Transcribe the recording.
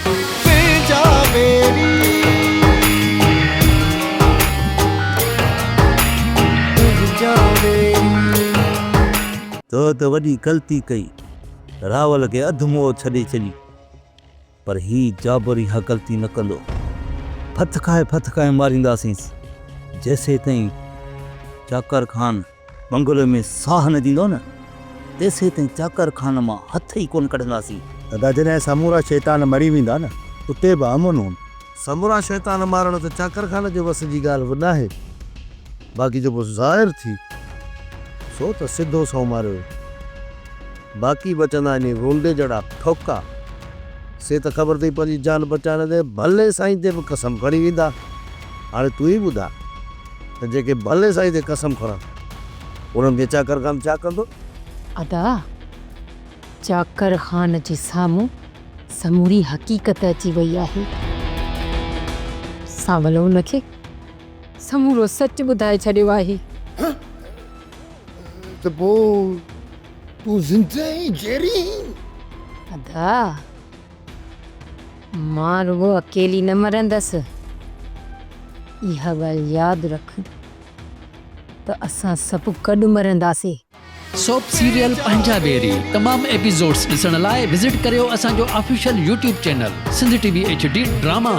تنهنجا ويري تنهنجا ويري. تو ته وڏي غلطي ڪئي، راول کي اڌ مئو ڇڏي ڇڏي. پر هي جابر اها غلطي نه ڪندو. ڦٿڪائي ڦٿڪائي مارينداسينس. جيسيتائين چاڪر خان بنگلي ۾ ساهه نه ڏيندو نه، تيسيتائين چاڪر خان مان هٿ ئي ڪونه ڪڍنداسين. دادا جڏهن سمورا شيطان مري ويندا نه، اتي به امن هوندو. سمورا شيطان مارڻ ته چاڪر خان جي وس جي ڳالهه به ناهي. باقي جيڪو ظاهر ٿي، سو ته سڌو سنئون ماريو ويو. باقي بچندا انهي رونڊي جهڙا ٺوڪا، سي ته خبر اٿئي پنهنجي جان بچائڻ تي ڀلي سائين تي به قسم کڻي ويندا. هاڻي تون ئي ٻڌاء ته جيڪي ڀلي سائين تي قسم کڻن، انهن کي چاڪر خان ڇا ڪندو؟ ادا، چاڪر خان جي سامهون سموري حقيقت اچي وئي آهي. سانول ان کي سمورو سچ ٻڌائي ڇڏيو آهي. ته پوء تون زنده آهين جيئري آهين؟ ادا مان رڳو اڪيلي نه مرندس. اها ڳالهه ياد رک ته اسان سڀ گڏ مرنداسين. سوپ سيريل پنهنجا ويري تمام ايپيسوڊس ڏسڻ لاء وزٽ ڪريو اسان جو official YouTube channel Sindh T V H D drama.